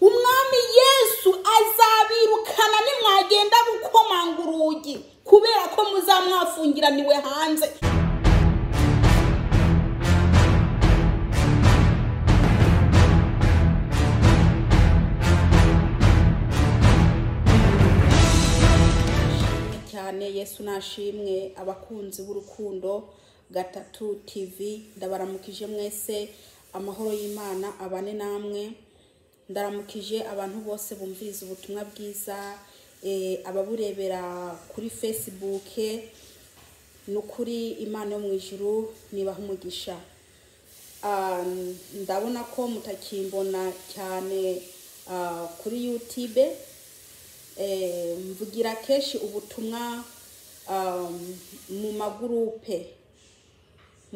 Umwami Yesu azabirukana nimwagenda gukomanga urugi, kubera ko muzamwafungiraniwe hanze. Cyane Yesu nashimwe. Abakunzi b'urukundo gatatu TV, ndabaramukije mwese, amahoro y'Imana abane namwe. Ndaramukije abantu bose bumviriza ubutumwa bwiza, ababurebera kuri Facebook. Nukuri Imana yo mu ijuru nibaha umugisha. Ndabona ko mutakimbona cyane kuri YouTube. Mvugira kenshi ubutumwa mu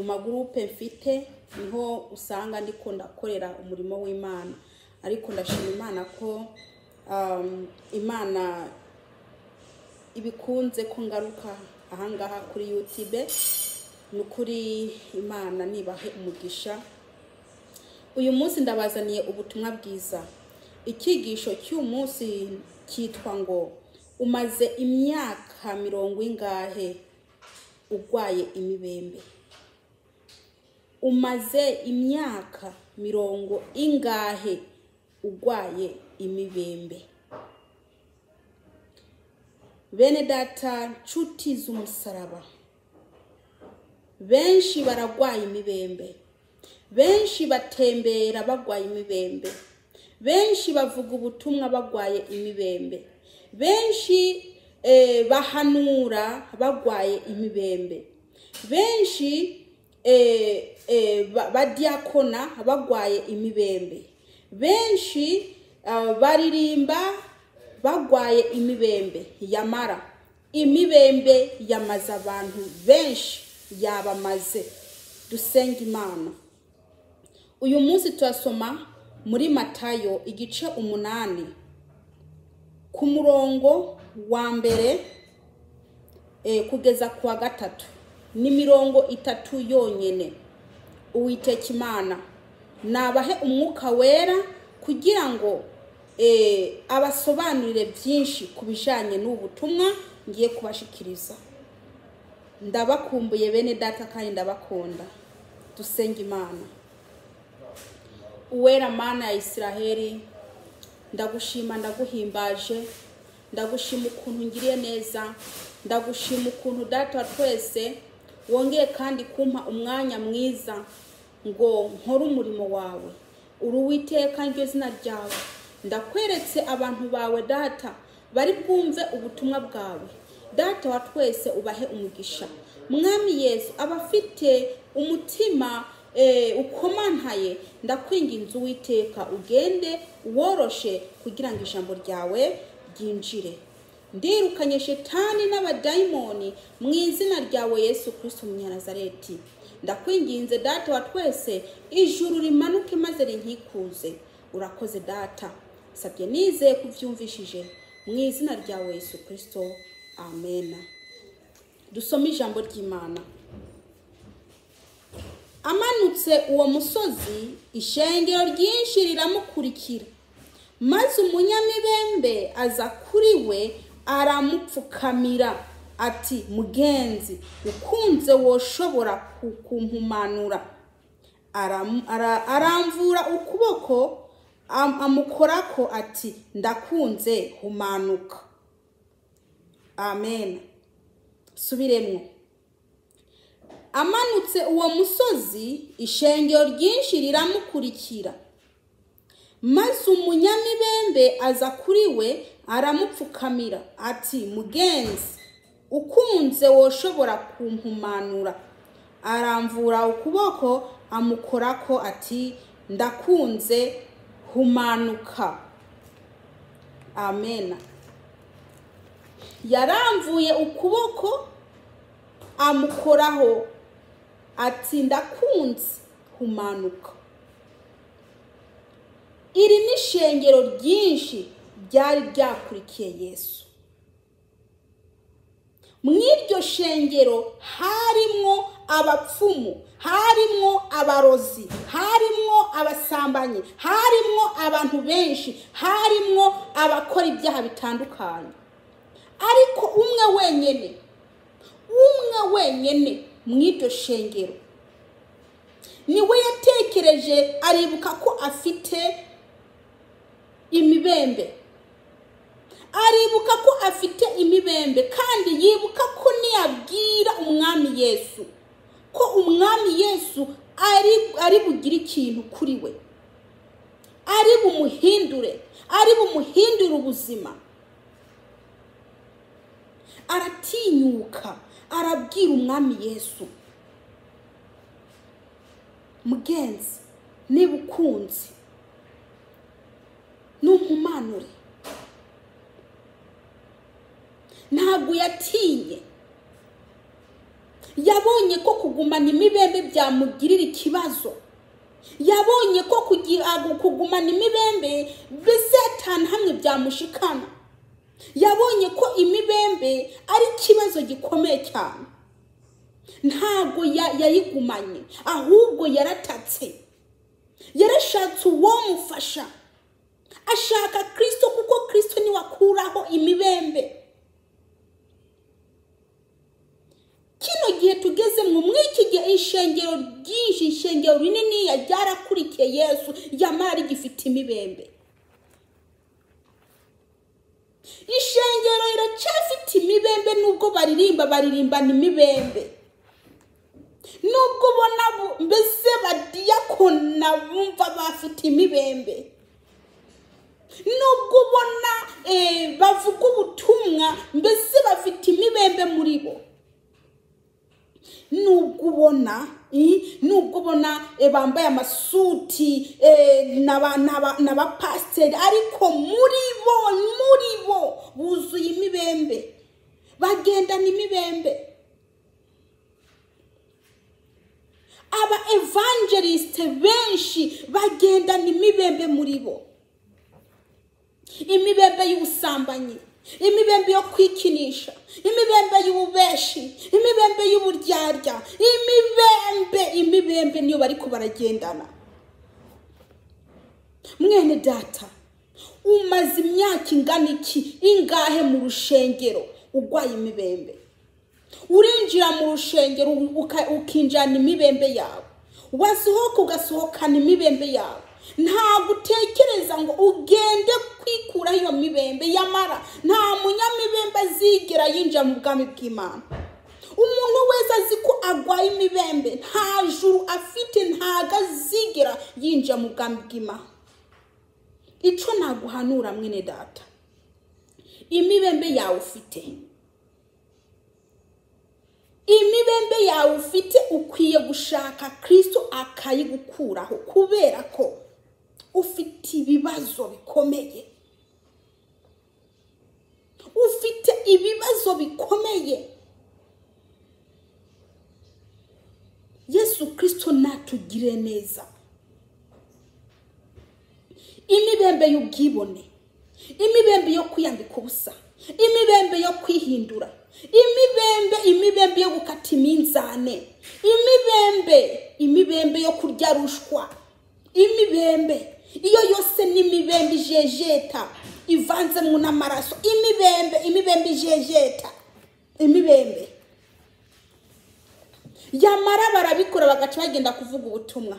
magurupe mfite, niho usanga ndiko ndakorera umurimo w'Imana. Ariko ndashima Imana ko Imana ibikunze ko ngaruka ahangaha kuri YouTube. Nukuri Imana nibahe umugisha. Uyu munsi ndabazaniye ubutumwa bwiza. Ikigisho cy'uyu munsi cyitwa ngo umaze imyaka mirongo ingahe urwaye imibembe? Umaze imyaka mirongo ingahe urwaye imibembe? Bene data, nshuti z'umusaraba, benshi baragwaye imibembe, benshi batembera bagwaye imibembe, benshi bavuga ubutumwa bagwaye imibembe, benshi bahanura bagwaye imibembe, benshi badiakona bagwaye imibembe, benshi baririmba bagwaye imibembe. Yamara imibembe yamaze abantu benshi, yabamaze. Dusenga Imana. Uyu munsi turasoma muri Matayo igice 8 ku murongo wa mbere kugeza ku wa 3. Ni mirongo 3 yonyene. Uwiteka Imana nabahe umwuka wera kugira ngo abasobanurire byinshi kubijanye n'ubutumwa ngiye kubashikiriza. Ndabakumbuye bene data kandi ndabakunda. Dusenga Imana. Uwera Mana ya Israheli, ndagushima, ndaguhimbaje, ndagushima ukuntu ngiriye neza, ndagushima ukuntu data twese wongeye kandi kumpa umwanya mwiza ngo nkore umurimo wawe. Uri Uwiteka, niryo zina ryawe. Ndakweretse abantu bawe data bari bwumve ubutumwa bwawe. Data wa twese ubahe umugisha. Mwami Yesu, abafite umutima ukomantaye, ndakwinginze Uwiteka ugende uworoshe kugira ngo ijambo ryawe ryinjire. Ndirukanye shetani n'abadayimoni mu izina ryawe Yesu Kristo Umunyanazareti. Ndakwinginze data wa twese, ijuru rimanuke maze rinkikuze. Urakoze data, sabye nizeye kuvyumvishije mu izina ryawe Yesu Kristo, amen. Dusome ijambo ry'Imana. Amanutse uwo musozi, ishengero ryinshi riramukurikira, maze umunyamibembe aza kuri we aramupfukamira ati, mugenzi, ukunze woshobora kumpumanura. Aramvura ukuboko amukorako ati, ndakunze, humanuka. Amen. Subiremwo. Amanutse uwo musozi, ishengero ryinshi riramukurikira, maze umunyamibembe aza kuri we aramupfukamira ati, mugenzi, ukunze woshobora kumpumanura. Aramvura ukuboko amukorako ati, ndakunze, humanuka. Amen. Yaramvuye ukuboko amukoraho ati, ndakunze, humanuka. Iri ni ishengero ryinshi ryari ryakurikiye Yesu. Mw'iryo shengero harimwo abapfumu Harimwo abarozi, harimwo abasambanyi, harimwo abantu benshi, harimwo abakora ibyaha bitandukanye. Ariko umwe wenyene mw'iryo shengero niwe yatekereje, aribuka ko afite imibembe, aribuka ko afite imibembe, kandi yibuka ko niyabwira umwami Yesu ko umwami Yesu ari bugire ikintu kuri we, ari bumuhindure, ari bumuhindure ubuzima. Aratinyuka arabwira umwami Yesu, mugenzi niba ukunze numpumanure. Ntabwo yatinye, yabonye ko kugumana imibembe byamugirira ikibazo, yabonye ko kugumana imibembe bizatana hamwe byamushikana, yabonye ko imibembe ari ikibazo gikomeye cyane. Ntabwo yayigumanye, ahubwo yaratatse, yarashatse uwomufasha, ashaka Kristo, kuko Kristo niwe akuraho imibembe. Kino gihe tugeze mu mwiki gihe, ishengero ryinshi, ishengero rinini ryarakurikiye Yesu, yamara rigifite imibembe. Ishengero iracyafite imibembe, nubwo baririmba baririmbana imibembe, nubwo ubona mbese badiyakona bumva bafite imibembe, nubwo ubona bavuga ubutumwa mbese bafite imibembe muri bo, nubwo ubona bambaye amasuti n'abapasiteri, ariko muri bo buzuye imibembe, bagendana imibembe. Aba evangeliste benshi bagendana imibembe muri bo, imibembe y'ubusambanyi, imibembe yo kwikinisha, imibembe y'ububeshi, imibembe y'uburyarya, imibembe niyo bariko baragendana. Mwene data, umaze imyaka ingana iki ingahe mu rushengero ugwaye imibembe? Urinjira mu rushengero ukinjana imibembe yawe, wasohoka ugasohokana imibembe yawe. Ntabwo utekereza ngo ugende kwikura iyo mibembe. Yamara nta munyamibembe azigera yinjira mu bwami bw'Imana. Umuntu wese azi ko agwaye imibembe nta juru afite, ntago azigera yinjira mu bwami bw'Imana. Ico naguhanura mwene data, imibembe yawe ufite, imibembe yawe ufite, ukwiye gushaka Kristo akayigukuraho, kubera ko ufite ibibazo bikomeye, ufite ibibazo bikomeye. Yesu Kristo natugire neza. Imibembe y'ubwibone, imibembe yo kwiyambika ubusa, imibembe yo kwihindura, imibembe yo gukata iminzane, imibembe yo kurya rushwa, imibembe iyo yose ni imibembe ijejeta ivanzemo n'amaraso, imibembe ijejeta, imibembe. Yamara barabikora bagaca bagenda kuvuga ubutumwa.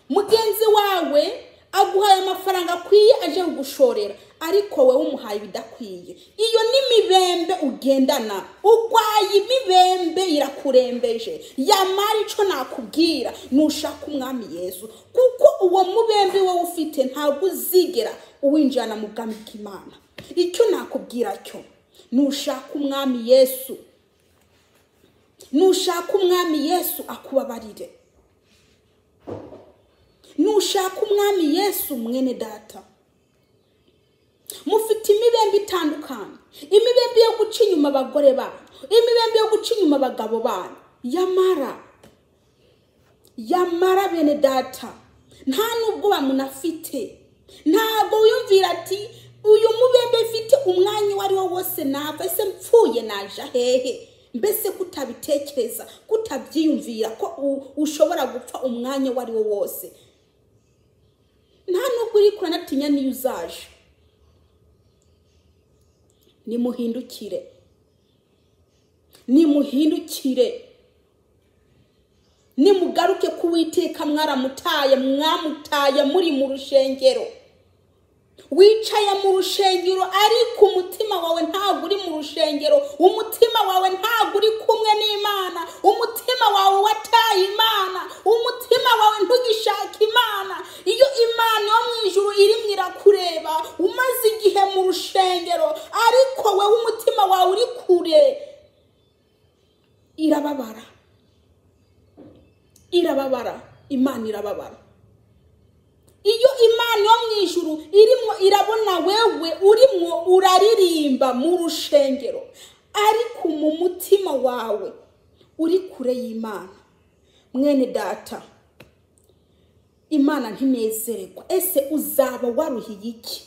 Mugenzi wawe aguhaye amafaranga akwiye aje kugushorera, ariko wewe umuhaye ibidakwiye. Iyo ni mibembe ugendana, ugwaye imibembe irakurembeje. Yamara ico nakubwira, nushaka umwami Yesu, kuko uwo mubembe wowe ufite ntabwo uzigera uwinjana mu bwami bw'Imana. Icyo nakubwira cyo, nushaka umwami Yesu, nushaka umwami Yesu akubabarire, nushaka umwami Yesu. Mwene data, mufite imibembe itandukanye, imibembe yo guca inyuma abagore banyu, imibembe yo guca inyuma abagabo banyu. Yamara bene data, nta nubwo bamunafite, ntabwo wiyumvira ati uyu mubembe mfite umwanya uwo ari wo wose napfa, ese mpfuye naja hehe? Mbese kutabitekereza, kutabyiyumvira ko ushobora gupfa umwanya wari wo wose? Nta nubwo uri kuranatinya niyo uzaje. Nimuhindukire, nimuhindukire, nimugaruke ku Uwiteka. Mwaramutaye, mwamutaye muri mu rushengero. Wicaye mu rushengero ariko umutima wawe ntabwo uri mu rushengero, umutima wawe ntabwo uri kumwe n'Imana, umutima wawe wataye Imana, umutima wawe ntugishaka Imana. Iyo Imana yo mu ijuru irimo irakureba, umaze igihe mu rushengero ariko wewe umutima wawe uri kure, irababara, irababara, Imana irababara. Iyo Imana yo mu ijuru irimo irabona wewe urimo uraririmba mu rushengero ariko mu mutima wawe uri kure y'Imana, mwene data, Imana ntinezererwa. Ese uzaba waruhiye iki?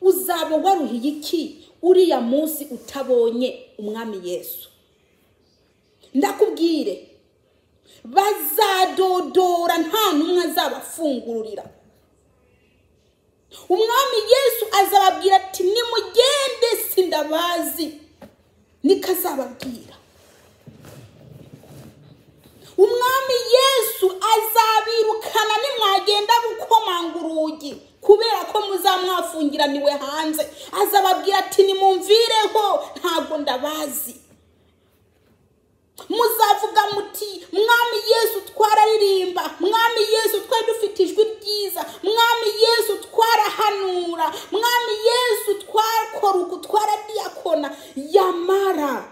Uzaba waruhiye iki uriya munsi utabonye Umwami Yesu? Ndakubwire, bazadodora nta n'umwe azabafungurira. Umwami Yesu azababwira ati nimugende sindabazi, nikazababwira. Umwami Yesu azabirukana nimwagenda gukomanga urugi, kubera ko muzamwafungiraniwe hanze. Azababwira ati nimumvireho, ntabwo ndabazi. Muzavuga muti Mwami Yesu twararirimba, Mwami Yesu twari dufite ijwi ryiza, Mwami Yesu twarahanura, Mwami Yesu twakora uku, twaradiakona. Yamara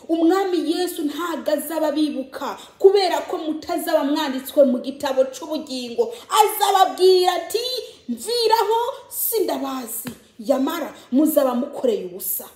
Umwami Yesu ntabwo azaba bibuka, kubera ko mutazaba mwanditswe mu gitabo cy'ubugingo. Azababwira ati mviraho sindabazi. Yamara muzaba mukoreye ubusa,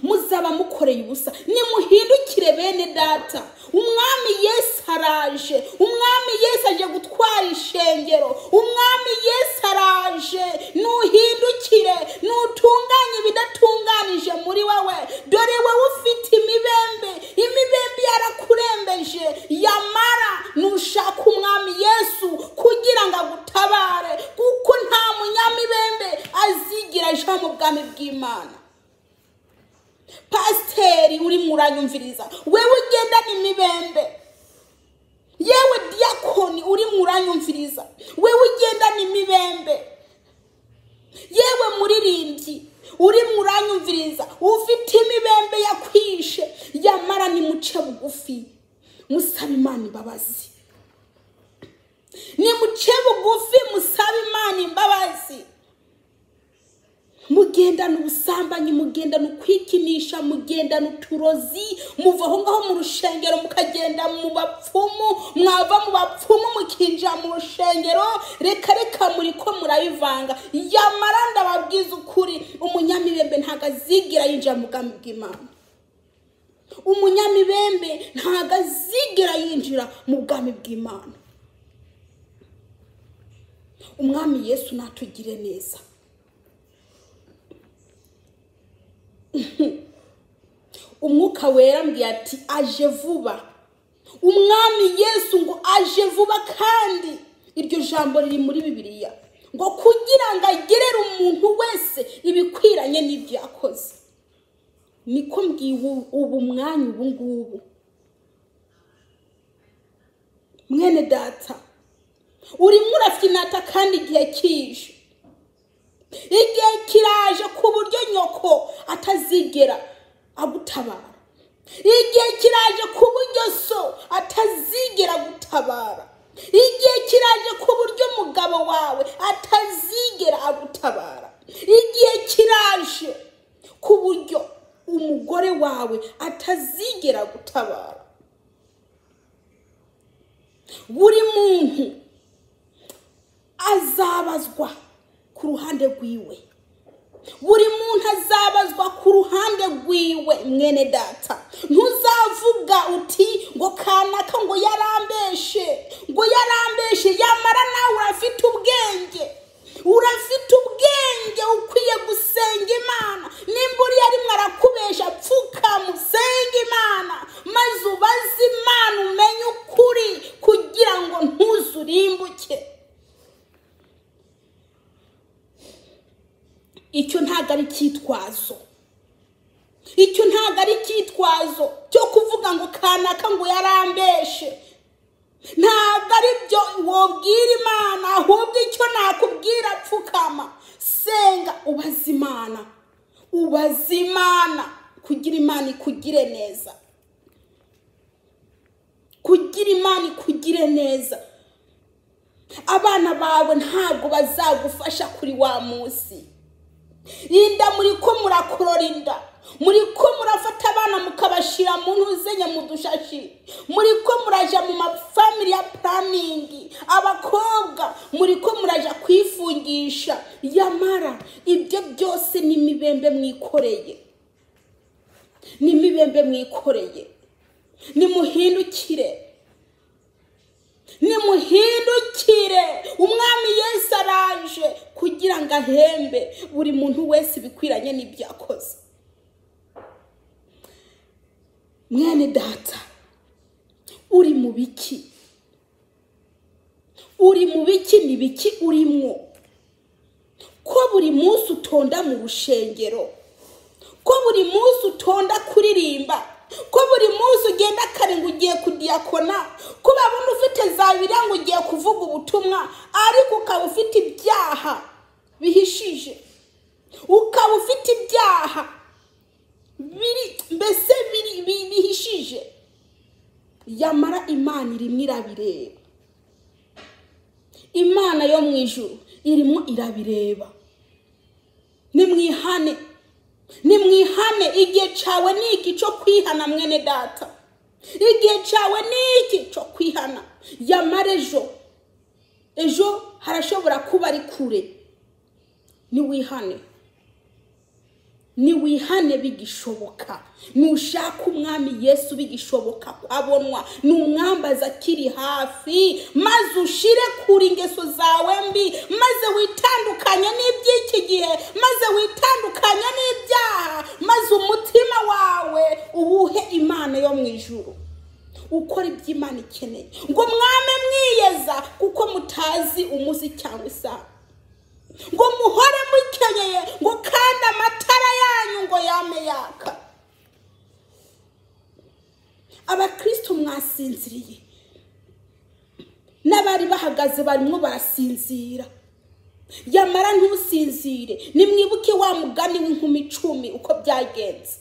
muzaba mukoreye ubusa. Nimuhindukire bene data, Umwami Yesu araje. Umwami Yesu aje gutwara ishengero. Umwami Yesu araje. Nuhindukire, nutunganye ibidatunganije muri wewe. Dore wewe ufite imibembe, imibembe yarakurembeje. Yamara nushaka Umwami Yesu kugira ngo agutabare, kuko nta munyamibembe azigira aja mu bwami bw'Imana. Pasiteri uri muranyumviriza, wewe ugendana imibembe. Yewe diakoni uri muranyumviriza, wewe ugendana imibembe. Yewe muririmbyi uri muranyumviriza, ufite imibembe yakwishe. Yamara nimuce bugufi musabe Imana imbabazi, nimuce bugufi musabe Imana imbabazi. Mugendana ubusambanyi, mugendana ukwikinisha, mugendana uturozi, muva aho ngaho mu rushengero mukagenda mu bapfumu, mwava mu bapfumu mukinjira mu rushengero. Reka reka muri ko murabivanga. Yamara ndababwiza ukuri, umunyamibembe ntabwo azigira yinjira mu bwami bw'Imana. Umunyamibembe ntabwo azigira yinjira mu bwami bw'Imana. Umwami Yesu natugire neza. Umwuka wera mbwiye ati aje vuba. Umwami Yesu ngo aje vuba, kandi iryo jambo riri muri Bibiliya, ngo kugira ngo agerere umuntu wese ibikwiranye n'ibyo yakoze. Niko mbwiye ubu mwanya ubu ngubu. Mwene data, urimo urafinata kandi igihe kije, igihe kiraje ku buryo nyoko atazigera agutabara, igihe kiraje ku buryo so atazigera agutabara, igihe kiraje ku buryo umugabo wawe atazigera agutabara, igihe kiraje ku buryo umugore wawe atazigera agutabara. Buri muntu azabazwa ku ruhande rwiwe, buri muntu azabazwa ku ruhande rwiwe. Mwene data, ntuzavuga uti ngo kanaka ngo yarambeshe, ngo yarambeshe. Yamara nawe urafite ubwenge, urafite ubwenge, ukwiye gusenga Imana. Nimba uri arimo Icyo ntago ari cyitwazo, icyo ntago ari cyitwazo cyo kuvuga ngo kanaka ngo yarambeshe. Ntabwo ari byo wobwira Imana, ahubwo icyo nakubwira pfukama, senga, ubaze Imana, ubaze Imana kugira Imana ikugire neza, kugira Imana ikugire neza. Abana bawe ntabwo bazagufasha kuri wa munsi. Inda muri ko murakorora inda, muri ko murafata abana mukabashira mu ntuzenya mu dushashi, muri ko muraja mu mafamily ya planning, abakobwa muri ko muraja kwifungisha. Yamara ibyo byose ni mibembe mwikoreye, ni mibembe mwikoreye. Nimuhindukire, nimuhindukire. Umwami Yesu araje kugira ngo ahembe buri muntu wese bikwiranye n'ibyo yakoze. Mwene data, uri mu biki? Uri mu biki? Ni biki urimwo? Ko buri munsi utonda mu rushengero, ko buri munsi utonda kuririmba, ko buri munsi ugenda kare ngo ugiye kudiyakona, ko babona ufite za Bibiliya ngo ugiye kuvuga ubutumwa, ariko ukaba ufite ibyaha bihishije, ukaba ufite ibyaha biri mbese bihishije. Yamara Imana irimo irabireba, Imana yo mu ijuru irimo irabireba. Nimwihane, nimwihane. Igihe cyawe ni iki cyo kwihana mwene data, igihe cyawe ni iki cyo kwihana. Yamara ejo, ejo harashobora kuba ari kure. Niwihane, niwihane bigishoboka. Nushaka Umwami Yesu bigishoboka kwabonwa, numwambaza akiri hafi, maze ushire kuri ingeso zawe mbi, maze witandukanye n'iby'iki gihe, maze witandukanye n'ibyaha, maze umutima wawe uwuhe Imana yo mu ijuru, ukora iby'Imana ikeneye. Ngo mwame mwiyeza kuko mutazi umunsi cyangwa isaha, ngo muhore mukenyeye, ngo kandi amatara yanyu ngo yame yaka. Abakristo mwasinziriye, n'abari bahagaze barimo barasinzira. Yamara ntusinzire. Nimwibuke wa mugani w'inkumi 10 uko byagenze.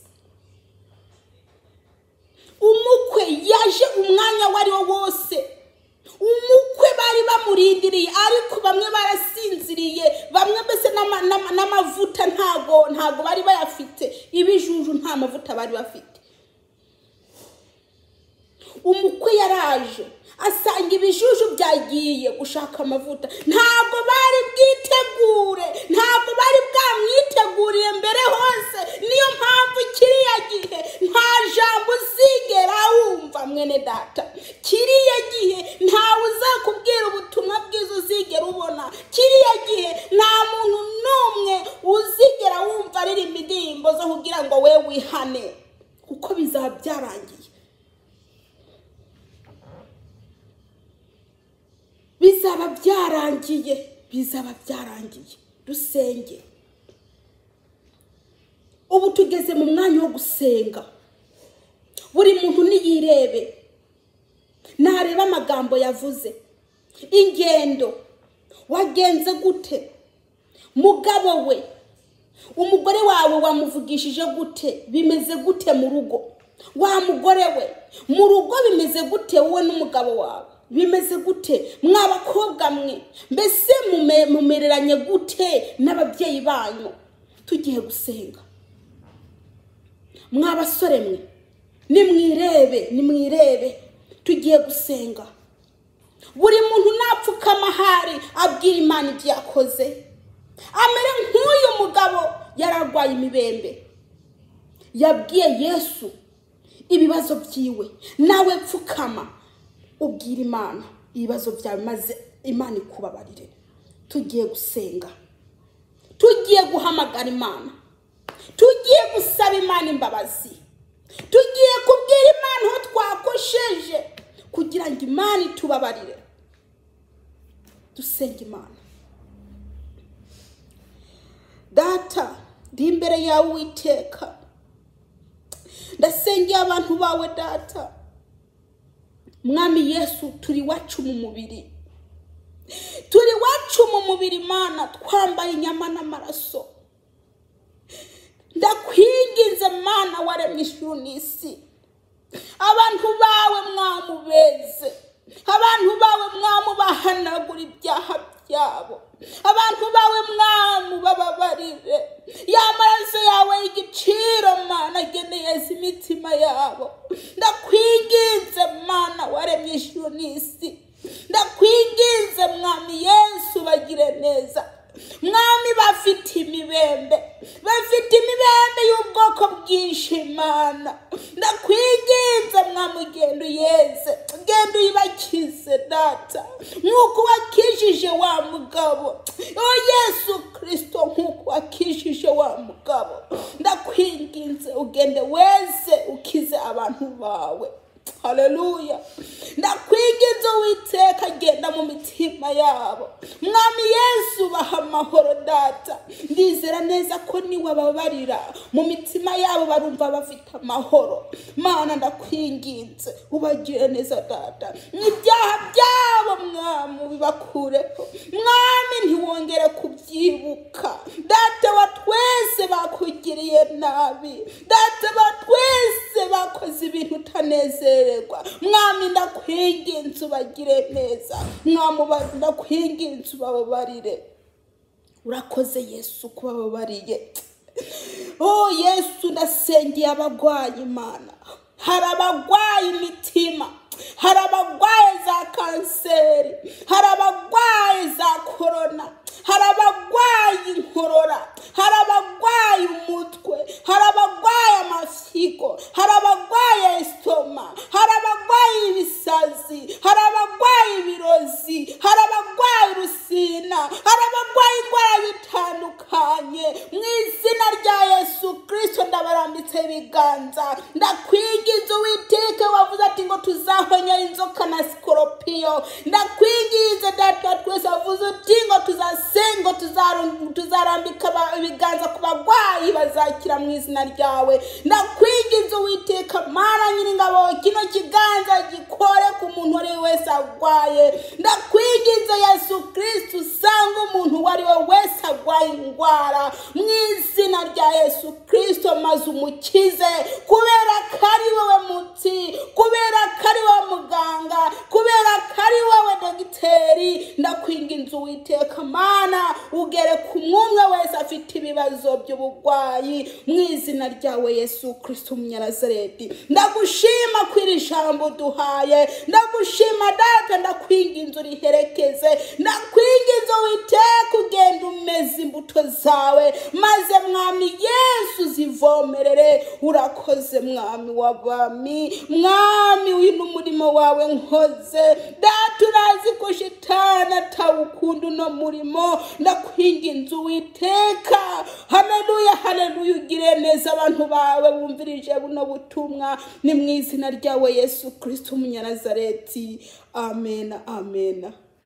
Umukwe yaje umwanya wari wo wose, umukwe bari bamurindiriye, ariko bamwe barasinziriye, bamwe mbese n'amavuta ntago bari bayafite, ibijuju nta mavuta bari bafite. Umukwe yaraje asanga ibijuju byagiye gushaka amavuta, ntabwo bari bwitegure, ntabwo bari bwamwiteguriye mbere hose. Niyo mpamvu kiriya gihe nta jambo uzigera wumva mwene data, kiriya gihe ntawe uzakubwira ubutumwa bwiza uzigera ubona, kiriya gihe nta muntu n'umwe uzigera wumva aririmba indirimbo zo kugira ngo we wihane, kuko bizaba byarangiye. Bizaba byarangiye, bizaba byarangiye. Dusenge. Ubu tugeze mu mwanya wo gusenga. Buri muntu niyirebe, nareba amagambo yavuze, ingendo wagenze gute, mugabo we, umugore wawe wamuvugishije gute, bimeze gute mu rugo, wa mugore we mu rugo bimeze gute, wowe n'umugabo wawe bimeze gute, mwabakobwa mwe mbese mumereranye gute n'ababyeyi banyu. Tugiye gusenga. Mwabasore mwe nimwirebe, nimwirebe. Tugiye gusenga. Buri muntu napfukama ahari abwira Imana ibyo yakoze, amere nk'uyu mugabo yararwaye imibembe, yabwiye Yesu ibibazo byiwe. Nawe pfukama ubwira Imana ibibazo byawe, maze Imana ikubabarire. Tugiye gusenga, tugiye guhamagara Imana, tugiye gusaba Imana imbabazi, tugiye kubwira Imana aho twakosheje kugira ngo Imana itubabarire. Dusenge Imana. Data, ndi imbere yawe Uwiteka, ndasengeye abantu bawe Data. Mwami Yesu, turi iwacu mu mubiri, turi iwacu mu mubiri Mana, twambaye inyama n'amaraso. Ndakwinginze Mana waremye ijuru n'isi, abantu bawe mwamubeze, abantu bawe mwamubahanagura ibyaha byabo, abantu bawe mwamubababarire. Ya maraso yawe y'igiciro Mana ageneye imitima yabo. Ndakwinginze Mana waremye ijuru n'isi, ndakwinginze Mwami Yesu bagire neza. Mwami, bafite imibembe, bafite imibembe y'ubwoko bwinshi Mana, ndakwinginze Mwami ugenda uyeze, ugenda uyibakize Data, nk'uko wakijije wa mugabo. O Yesu Kristo, nk'uko wakijije wa mugabo, ndakwinginze ugende weze ukize abantu bawe. Haleluya. Ndakwinginze Uwiteka, genda mu mitima yabo. Mwami Yesu, baha amahoro Data. Ndizera neza ko niwababarira mu mitima yabo barumva bafite amahoro. Mana, ndakwinginze ubagire neza Data, ibyaha byabo Mwami ubibakureho. Mwami, ntiwongere kubyibuka. Data wa twese bakugiriye nabi, Data wa twese bakoze ibintu utanezererwa. Mwami, ndakwinginze ubagire neza. Mwami, ndakwinginze ubababarire. Urakoze Yesu kubababariye. Oh Yesu, ndasengeye abagwayi Mana. Hari abagwaye imitima, hari abagwaye za kanseri, hari abagwaye za korona, hari abagwaye inkorora, hari abagwaye umutwe, hari abagwaye amafyigo, hari abagwaye estoma, hari abagwaye ibisazi, hari abagwaye ibirozi, hari abagwaye urusina, hari abagwaye indwara zitandukanye. Mu izina rya Yesu Kristo ndabarambitse ibiganza. Ndakwinginze Uwiteka, wavuze ati ngo tuzahonya inzoka na sikoropiyo. Ndakwinginze Data twese, wavuze uti ngo tuzasenga, tuzarambika ibiganza ku bagwayi bazakira mu izina ryawe. Ndakwinginze Uwiteka Mana nyiringabo, kino kiganza gikore ku muntu uwo ari we wese agwaye. Ndakwinginze Yesu Kristo, usanga umuntu uwo ari we wese agwaye indwara mu izina rya Yesu Kristo, maze umukize, kubera ko ari wowe muti, kubera ko ari wowe muganga, kubera ko ari wowe dogiteri. Ndakwinginze Uwiteka Mana, ugere ku mwumwe wese afite ibibazo by'ubugwayi mu izina ryawe Yesu Kristo Umunyanazareti. Ndagushima ko iri jambo duhaye, ndagushima Data, ndakwinginze uriherekeze. Ndakwinginze Uwiteka, ugenda umeze imbuto zawe, maze Mwami Yesu zivomerere. Urakoze Mwami w'abami, Mwami uyu ni umurimo wawe nkoze. Data, urazi ko shitani atawukunda uno murimo. Ndakwinginze Uwiteka, haleluya, haleluya, ugire neza abantu bawe bumvirije buno butumwa, ni mu izina ryawe Yesu Kristo Umunyanazareti. Amen, amen.